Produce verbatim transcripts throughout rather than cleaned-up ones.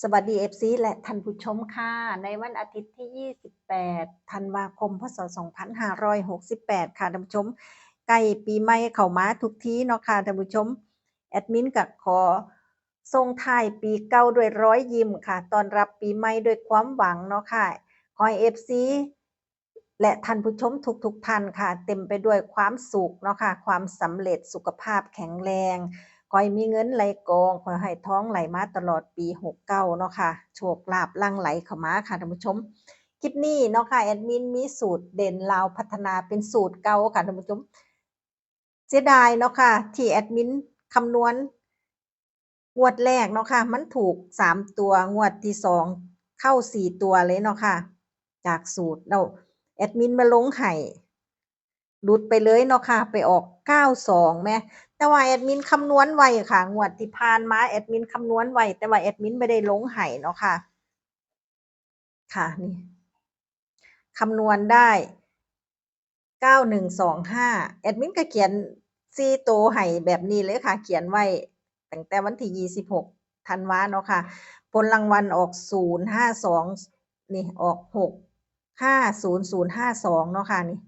สวัสดี เอฟซี และท่านผู้ชมค่ะ ในวันอาทิตย์ที่ ยี่สิบแปด ธันวาคม พ.ศ. สองพันห้าร้อยหกสิบแปด ค่ะท่านผู้ชม ใกล้ปีใหม่เข้ามาทุกทีเนาะค่ะท่านผู้ชม แอดมินก็ขอส่งท้ายปีเก่าด้วยรอยยิ้มค่ะ ต้อนรับปีใหม่ด้วยความหวังเนาะค่ะ ขอให้ เอฟซี และท่านผู้ชมทุกๆท่านค่ะ เต็มไปด้วยความสุขเนาะค่ะ ความสำเร็จ สุขภาพแข็งแรง ขอให้มีเงินไหลกอง ขอให้ทองไหลมาตลอดปี หกเก้า เนาะค่ะ โชคลาภหลั่งไหลเข้ามาค่ะท่านผู้ชม คลิปนี้เนาะค่ะ แอดมินมีสูตรเด่นลาวพัฒนาเป็นสูตรเก่าค่ะท่านผู้ชม เสียดายเนาะค่ะ ที่แอดมินคำนวณ งวดแรกเนาะค่ะ มันถูกสามตัว งวดที่สองเข้าสี่ตัวเลยเนาะค่ะ จากสูตร แล้วแอดมินมาลงให้ หลุดไปเลยเนาะค่ะ ไปออกเก้าสองแหม แต่ว่าแอดมินคำนวณไว้ค่ะ งวดที่ผ่านมาแอดมินคำนวณไว้ แต่ว่าแอดมินไม่ได้ลงให้เนาะค่ะ ค่ะ นี่ คำนวณได้ เก้าหนึ่งสองห้า แอดมินก็เขียนสี่ตัวให้แบบนี้เลยค่ะ เขียนไว้ตั้งแต่วันที่ ยี่สิบหก ธันวาเนาะค่ะ ผลรางวัลออก ศูนย์ห้าสอง นี่ ออก หกห้าศูนย์ ศูนย์ห้าสอง เนาะค่ะ นี่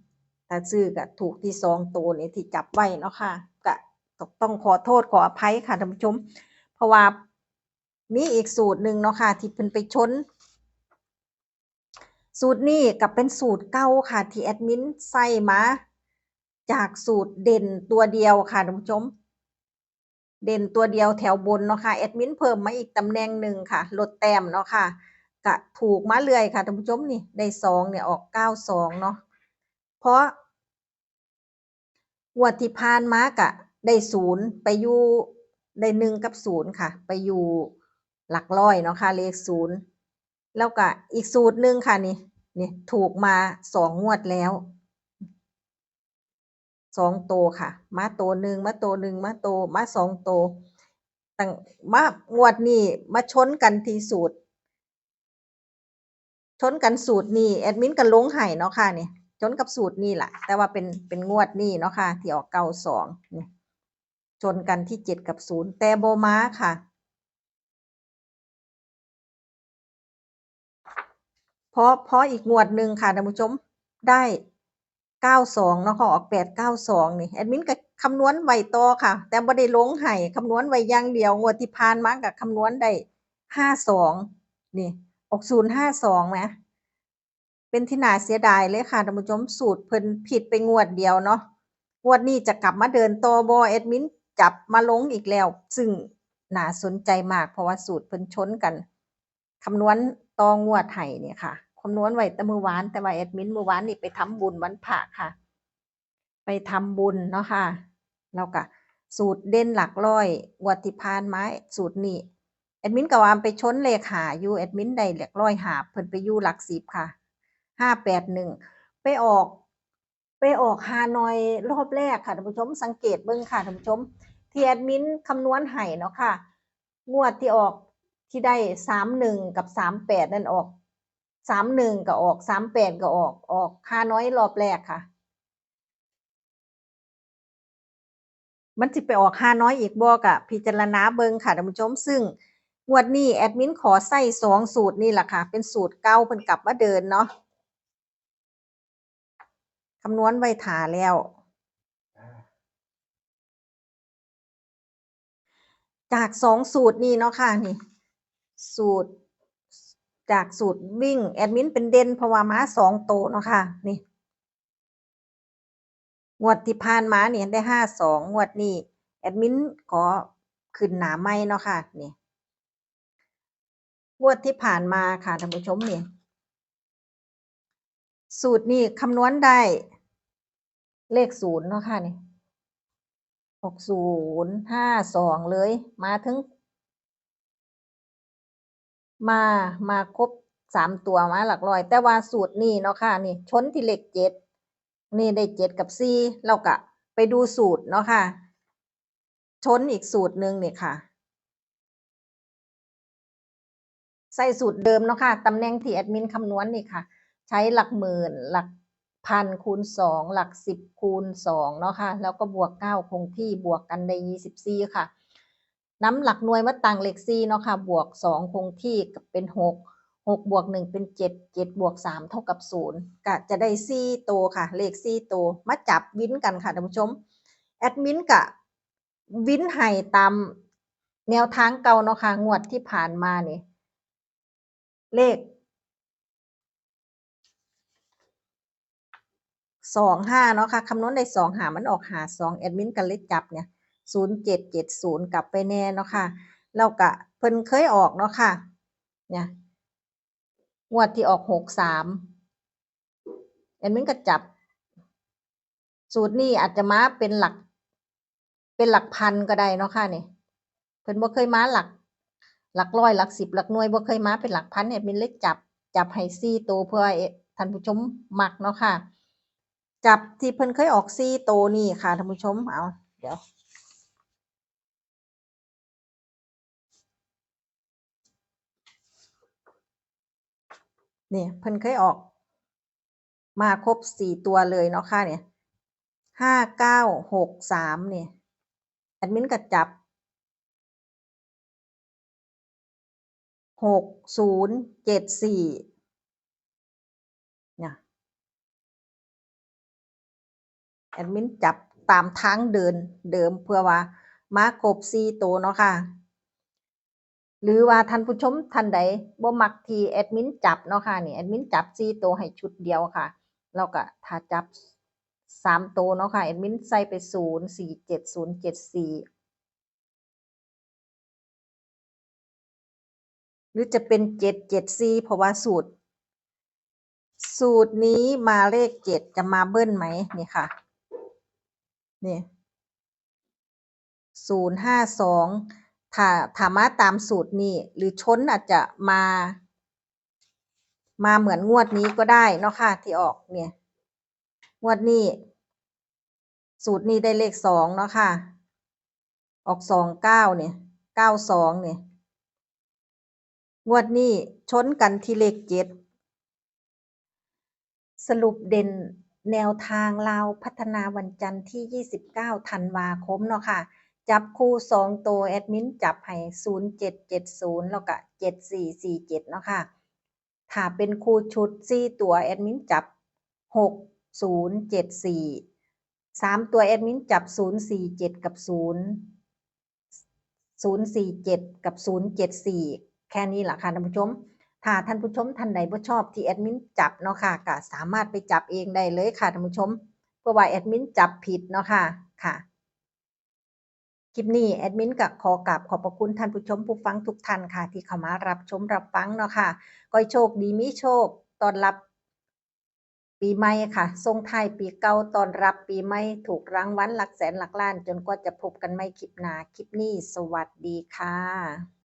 ถ้าซื้อก็ถูกที่สองตัวนี่ที่จับไว้เนาะค่ะ ก็ต้องขอโทษขออภัยค่ะท่านผู้ชม เพราะว่ามีอีกสูตรหนึ่งเนาะค่ะ ที่เพิ่นไปชน สูตรนี้ก็เป็นสูตรเก่าค่ะ ที่แอดมินใส่มาจากสูตรเด่นตัวเดียวค่ะท่านผู้ชม เด่นตัวเดียวแถวบนเนาะค่ะ แอดมินเพิ่มมาอีกตำแหน่งหนึ่งค่ะ ลดแต้มเนาะค่ะ ก็ถูกมาเรื่อยค่ะท่านผู้ชม นี่ได้สองเนี่ยออกเก้าสองเนาะ เพราะงวดที่ผ่านมาก็ได้ศูนย์ไปอยู่ ได้หนึ่งกับศูนย์ค่ะ ไปอยู่หลักร้อยเนาะค่ะ เลขศูนย์ แล้วก็อีกสูตรหนึ่งค่ะ นี่ นี่ถูกมาสองงวดแล้ว สองตัวค่ะ มาตัวหนึ่ง มาตัวหนึ่ง มาตัว มาสองตัว ตั้ง มางวดนี้มาชนกันที่สูตร ชนกันสูตรนี้ แอดมินก็ลงให้เนาะค่ะ นี่ ชนกับสูตรนี้แหละ แต่ว่าเป็น เป็นงวดนี้เนาะค่ะ ที่ออกเก้าสอง นี่ ชนกันที่เจ็ดกับศูนย์ แต่บ่มาค่ะ เพราะ เพราะอีกงวดหนึ่งค่ะท่านผู้ชม ได้เก้าสองเนาะค่ะ ออกแปดเก้าสอง นี่ แอดมินก็คำนวณไว้ต่อค่ะ แต่บ่ได้ลงให้ คำนวณไว้อย่างเดียว งวดที่ผ่านมาก็คำนวณได้ห้าสอง นี่ ออกศูนย์ห้าสองแหม เป็นที่น่าเสียดายเลยค่ะท่านผู้ชม สูตรเพิ่นผิดไปงวดเดียวเนาะ งวดนี้จะกลับมาเดินต่อบ่ แอดมินจับมาลงอีกแล้ว ซึ่งน่าสนใจมาก เพราะว่าสูตรเพิ่นชนกัน คำนวณต่องวดให้เนี่ยค่ะ คำนวณไว้แต่มื้อวาน แต่ว่าแอดมินมื้อวานนี่ไปทำบุญวันพระค่ะ ไปทำบุญเนาะค่ะ แล้วก็สูตรเด่นหลักร้อย งวดที่ผ่านมาสูตรนี้ แอดมินก็ว่าไปชนเลขห้าอยู่ แอดมินได้หลักร้อยห้า เพิ่นไปอยู่หลักสิบค่ะ ห้าแปดหนึ่ง ไปออก ไปออกฮานอยรอบแรกค่ะท่านผู้ชม สังเกตเบิ่งค่ะท่านผู้ชม ที่แอดมินคำนวณให้เนาะค่ะ งวดที่ออกที่ได้สามหนึ่งกับสามแปดนั่นออก สามหนึ่งก็ออก สามแปดก็ออก ออกฮานอยรอบแรกค่ะ มันสิไปออกฮานอยอีกบ่ก็พิจารณาเบิ่งค่ะท่านผู้ชม ซึ่งงวดนี้แอดมินขอใส่สองสูตรนี่แหละค่ะ เป็นสูตรเก่าเพิ่นกลับมาเดินเนาะ คำนวณไว้ถ่าแล้ว จากสองสูตรนี่เนาะค่ะ นี่ สูตร จากสูตรวิ่งแอดมินเป็นเด่น เพราะว่ามาสองตัวเนาะค่ะ นี่ งวดที่ผ่านมานี่ได้ห้าสอง งวดนี้แอดมินขอขึ้นหน้าใหม่เนาะค่ะ นี่ งวดที่ผ่านมาค่ะท่านผู้ชม นี่ สูตรนี้คำนวณได้เลขศูนย์เนาะค่ะ นี่ ออกศูนย์ห้าสองเลย มาถึง มา มาครบสามตัว มาหลักร้อย แต่ว่าสูตรนี้เนาะค่ะ นี่ ชนที่เลขเจ็ด นี่ได้เจ็ดกับสี่ แล้วก็ไปดูสูตรเนาะค่ะ ชนอีกสูตรหนึ่งนี่ค่ะ ใส่สูตรเดิมเนาะค่ะ ตำแหน่งที่แอดมินคำนวณนี่ค่ะ ใช้หลักหมื่น หลักพันคูณสอง หลักสิบคูณสองเนาะค่ะ แล้วก็บวกเก้าคงที่ บวกกันได้ยี่สิบสี่ค่ะ นำหลักหน่วยมาตั้งเลขสี่เนาะค่ะ บวกสองคงที่ก็เป็นหก หกบวกหนึ่งเป็นเจ็ด เจ็ดบวกสามเท่ากับศูนย์ ก็จะได้สี่โตค่ะ เลขสี่โต มาจับวินกันค่ะท่านผู้ชม แอดมินก็วินให้ตามแนวทางเก่าเนาะค่ะ งวดที่ผ่านมานี่ เลข สองห้า เนาะค่ะ คำนวณได้ สองห้า มันออก ห้าสอง แอดมินก็เลยจับเนี่ย ศูนย์เจ็ดเจ็ดศูนย์ กลับไปแน่เนาะค่ะ แล้วก็เพิ่นเคยออกเนาะค่ะ เนี่ย งวดที่ออก หกสาม แอดมินก็จับ สูตรนี้อาจจะมาเป็นหลัก เป็นหลักพันก็ได้เนาะค่ะนี่ เพิ่นบ่เคยมาหลัก หลักร้อย หลักสิบ หลักหน่วย บ่เคยมาเป็นหลักพัน แอดมินเลยจับ จับให้สี่โต เพื่อ เอ่อ ท่านผู้ชมมักเนาะค่ะ จับที่เพิ่นเคยออกสี่โตนี่ค่ะท่านผู้ชม เอา เดี๋ยว นี่เพิ่นเคยออก มาครบสี่ตัวเลยเนาะค่ะเนี่ย ห้าเก้าหกสาม นี่ แอดมินก็จับ หกศูนย์เจ็ดสี่ เนี่ย แอดมินจับตามทางเดินเดิม เพื่อว่ามาครบสี่โตเนาะค่ะ หรือว่าท่านผู้ชมท่านใดบ่มักที่แอดมินจับเนาะค่ะ นี่แอดมินจับสี่โตให้ชุดเดียวค่ะ แล้วก็ถ้าจับสามโตเนาะค่ะ แอดมินใส่ไป ศูนย์สี่เจ็ด ศูนย์เจ็ดสี่ หรือจะเป็น เจ็ดเจ็ดสี่ เพราะว่าสูตร สูตรนี้มาเลขเจ็ดจะมาเบิ้ลไหม นี่ค่ะ นี่ ศูนย์ห้าสอง ถ้า ถ้ามาตามสูตรนี้ หรือชนอาจจะมา มาเหมือนงวดนี้ก็ได้เนาะค่ะ ที่ออกเนี่ย งวดนี้ สูตรนี้ได้เลขสองเนาะค่ะ ออก สองเก้า เนี่ย เก้าสอง เนี่ย งวดนี้ชนกันที่เลขเจ็ด สรุปเด่นแนวทางลาวพัฒนาวันจันทร์ที่ ยี่สิบเก้า ธันวาคมเนาะค่ะ จับคู่สองโต แอดมินจับให้ ศูนย์เจ็ดเจ็ดศูนย์ แล้วก็ เจ็ดสี่สี่เจ็ด เนาะค่ะ ถ้าเป็นคู่ชุดสี่ตัว แอดมินจับ หกศูนย์เจ็ดสี่ สามตัว แอดมินจับ ศูนย์สี่เจ็ด กับ ศูนย์ ศูนย์สี่เจ็ด กับ ศูนย์เจ็ดสี่ แค่นี้ล่ะค่ะท่านผู้ชม ถ้าท่านผู้ชมท่านใดบ่ชอบที่แอดมินจับเนาะค่ะ ก็สามารถไปจับเองได้เลยค่ะท่านผู้ชม เพราะว่าแอดมินจับผิดเนาะค่ะ ค่ะ คลิปนี้แอดมินก็ขอกราบขอบพระคุณท่านผู้ชมผู้ฟังทุกท่านค่ะ ที่เข้ามารับชมรับฟังเนาะค่ะ ขอให้โชคดีมีโชคต้อนรับปีใหม่ค่ะ ส่งท้ายปีเก่าต้อนรับปีใหม่ ถูกรางวัลหลักแสนหลักล้าน จนกว่าจะพบกันใหม่คลิปหน้า คลิปนี้สวัสดีค่ะ